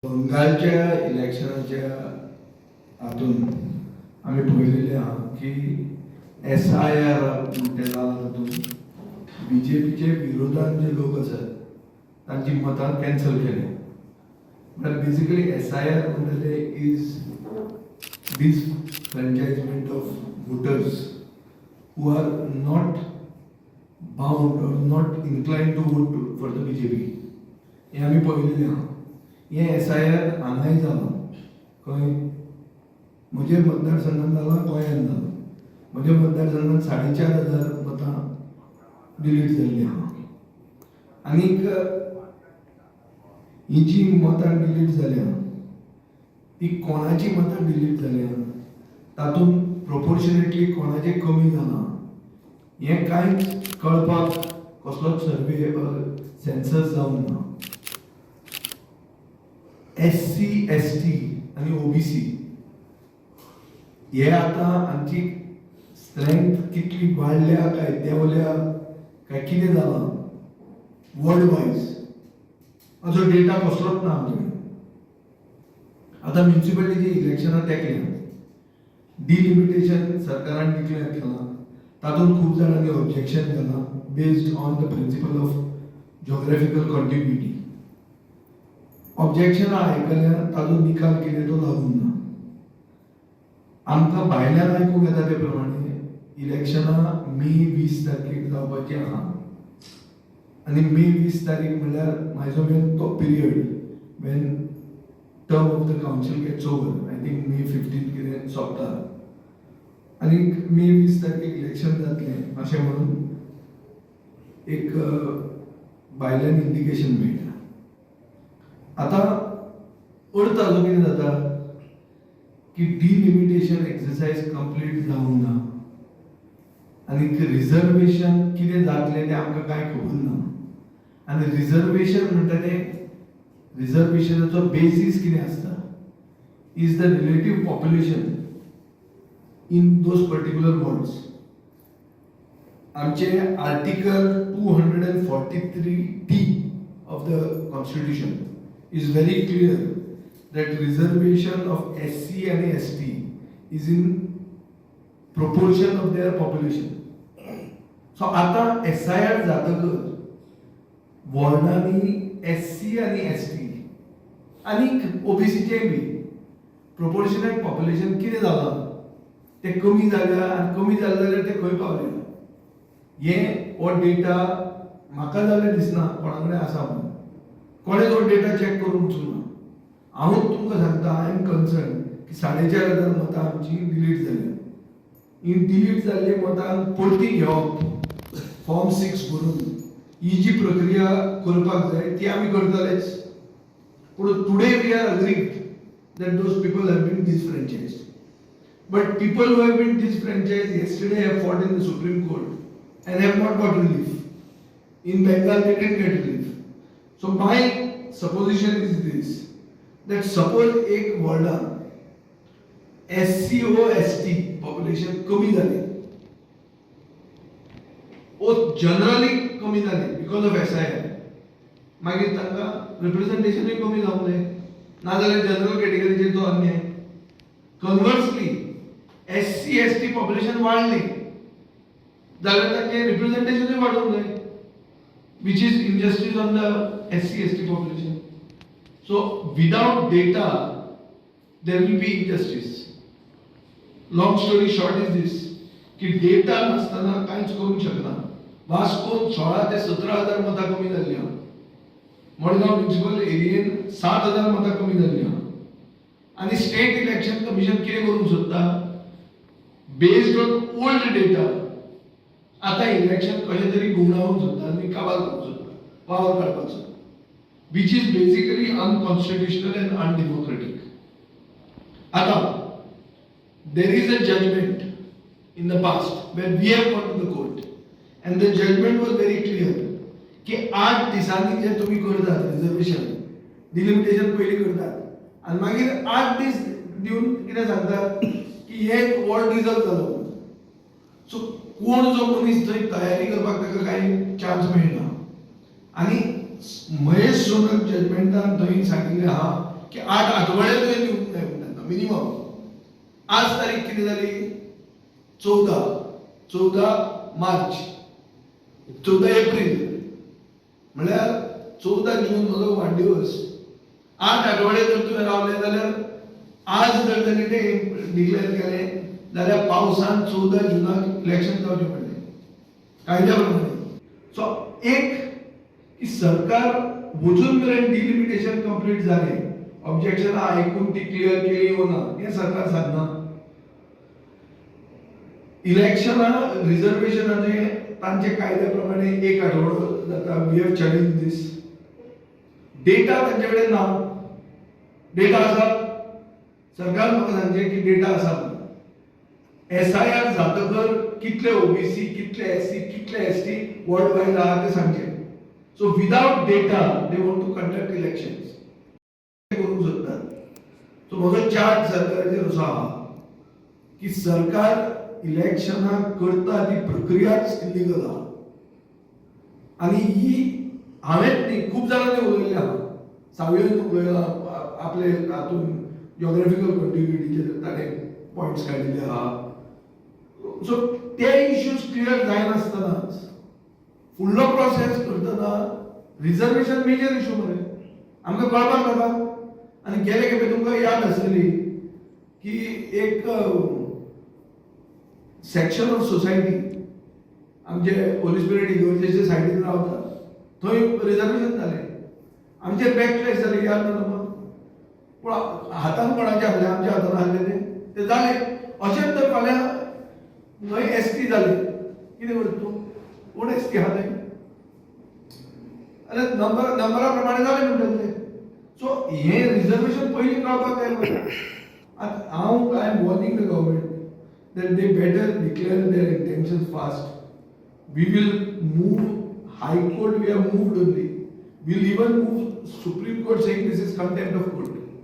बंगालच्या इलेक्शनाच्या हातून आमी पळयलेलें आहा की एसआयआर म्हणटा जाला तातूंत बीजेपीचे विरोधान जे लोक आसात तांची मतां कॅन्सल केल्या. म्हळ्यार बेसिकली एसआयआर म्हणटा ते is disfranchisement of voters who are not bound or not inclined to vote for the BJP. हें आमी पळयलेलें आहा. हें एसआयआर हांगाय जालां. खंय? म्हजे मतदारसंघात जालां, गोंयांत जालां. म्हज्या मतदारसंघात 4500 मतां डिलीट जाल्लीं आहा. आनीक ही जी मतां डिलीट जाल्या, ती कोणाची मतां डिलीट जाल्या, तातूंत प्रोपोर्शनेटली कोणाचें कमी जालां, हें कांयच कळपाक कसलोच सर्वे सेन्सस जावंक ना. एससी, एसटी आनी ओबीसी हे आतां हांची स्ट्रेंथ कितली वाडल्या काय देंवल्या काय कितें जालां वर्ल्ड वायज, हाचो डेटा कसलोच ना आमचे कडेन. आतां म्युनिसिपालिटीची इलेक्शनां तेंकल्या. डिलिमिटेशन सरकारान डिक्लेअर केलां. तातूंत खूब जाणांनी ऑब्जेक्शन केलां based on the principle of geographical contiguity. ऑब्जेक्शनां आयकल्या, ताजो निकाल कितें तो लागूंक ना. आमकां भायल्यान आयकूंक येता ते प्रमाणे इलेक्शनां मे 20 तारखेक जावपाची आहा आनी मे 20 तारीख म्हणल्यार म्हाजो मेन तो period when term of the council gets over. I think May 15 कितें सोंपता आनी मे 20 तारखेक इलेक्शन जातलें अशें म्हणून एक भायल्यान इंडिकेशन मेळटा. आतां अर्थ हाजो कितें जाता की डिलिमिटेशन एक्सरसाइज कंप्लीट जावंक ना आनी रिजर्वेशन कितें जातलें तें आमकां कांय खबर ना. आनी रिजर्वेशन म्हणटा तें, रिजर्वेशनाचो बेसीस कितें आसता is the relative population in those particular wards. आमचे Article 243D of the Constitution is very clear that reservation of SC and ST is in proportion of their population. So आता SIR जातकच वॉर्डांनी SC आनी ST आनी ओबीसीचे बी proportionate population कितें जालां, तें कमी जाल्या आनी कमी जालें जाल्यार ते खंय पावले, हें हो डेटा म्हाका जाल्यार दिसना कोणा कडेन आसा म्हणून. कोणें तो डेटा चॅक करूंक वचूंक ना. हांवूच तुमकां सांगता, I am concern की 4500 मतां आमची डिलीट जाल्या. ही डिलीट जाल्ली मतां परती घेवप, फॉर्म 6 भरून ही जी प्रक्रिया करपाक जाय ती आमी करतलेच. पूण today we are aggrieved that those people have been disfranchised. But people who have been disfranchised yesterday have fought in the Supreme Court and have not got relief. In Bengal, they didn't get relief. So my supposition is this, that suppose एक वॉर्डान SC ओ ST population कमी जालें ओ generally कमी जालें because of SIR, मागीर तांकां रिप्रेझेंटेशनूय कमी जावंक जाय, नाजाल्यार जनरल कॅटेगरीचेर तो अन्याय. कन्वर्सली, एससी एसटी पॉप्युलेशन वाडलें जाल्यार तांचें रिप्रेझेंटेशनूय वाडोवंक जाय, which is injustice on the SC ST population. So without data there will be injustice. Long story short is this की डेटा नासतना कांयच करूंक शकना. वास्कोन 16 ते 17 हजार मतां कमी जाल्ली आहा. मडगांव म्युनिसिपल एरियेन 7000 मतां कमी जाल्ली आहा. आनी स्टेट इलेक्शन कमिशन कितें करूंक सोदता, बेस्ड ऑन ओल्ड डेटा आतां इलेक्शन कशें तरी घुंवडावंक सोदता आनी काबार करूंक सोदता, वावर काडपाक सोदता, which is basically unconstitutional and undemocratic. आतां there is a judgment in the past when we have gone to the court and the judgment was very clear की 8 दिसांनी जे तुम्ही करतात रिजर्वेशन, डिलिमिटेशन पयलीं करतात आनी मागीर 8 दीस दिवन कितें सांगतात की हे वॉर्ड रिजर्व जालो. सो कोण जो मनीस थंय तयारी करपाक ताका कांय चान्स मेळना. आनी महेश सोनक जजमेंटान थंय सांगिल्लें आहा. की 8 आठवडे तुवें दिवंक जाय म्हणटा मिनिमम. आज तारीख कितें जाली? 14, 14 मार्च, 14 एप्रील. म्हळ्यार 14 जून म्हजो वाडदिवस. 8 आठवडे जर तुवें रावले जाल्यार, आज जर ताणी ते डिक्लेअर केलें जाल्यार पावसान 14 जुनाक इलेक्शन जावचें पडलें कायद्या प्रमाणे. सो एक की सरकार वचून मेरेन डिलिमिटेशन कंप्लीट जालें, ऑब्जेक्शनां आयकून ती क्लियर केली वो ना, हें सरकार सांगना. इलेक्शनां रिजर्वेशनाचे तांचे कायद्या प्रमाणे एक आठवडो जाता. We have challenge this. Data तांचे कडेन ना. डेटा आसा? सरकार म्हाका सांगचें की डेटा आसा म्हणून. एसआयआर जातकर कितले ओबीसी, कितले एससी, कितले एसटी वर्ल्ड वायड आहा ते सांगचे. So without data they want to conduct elections करूंक सोदतात. सो म्हजो चार्ज सरकाराचेर असो आहा की सरकार इलेक्शनां करता ती प्रक्रियाच इलिगल आहा. आनी ही हांवेंच न्ही, खूब जाणांनी उलयल्लें आहा. सावयन उलयला आपले हातून, जिओग्राफिकल कंटिग्युटीचेर ताणें पॉयंट्स काडिल्ले आहा. सो ते इश्यूज क्लियर जायनासतनाच फुडलो प्रोसेस करतना रिजर्वेशन मेजर इशू मरे, आमकां कळपाक नाका? आनी गेले खेपे तुमकां याद आसतली की एक सेक्शन ऑफ सोसायटी आमचे होली स्पिरिट इगर्जेच्या सायडीन रावता, थंय रिजर्वेशन जालें. आमचेर बॅकलॅश जालें, याद ना तुमकां? पूण हातान कोणाचे आहले? आमच्या हातान आहले. ते ते जालें. अशेंच तर फाल्यां थंय एसटी जालें, कितें करता तूं? कोण एसटी आहा थंय? आनी नंबर नंबरा प्रमाणे जालें म्हणटात ते. सो हें रिजर्वेशन पयलीं कळपाक जाय मरे. आतां हांव, I am warning the government that they better declare their intentions fast. We will move High Court, we have moved only. We'll even move Supreme Court saying this is contempt of court.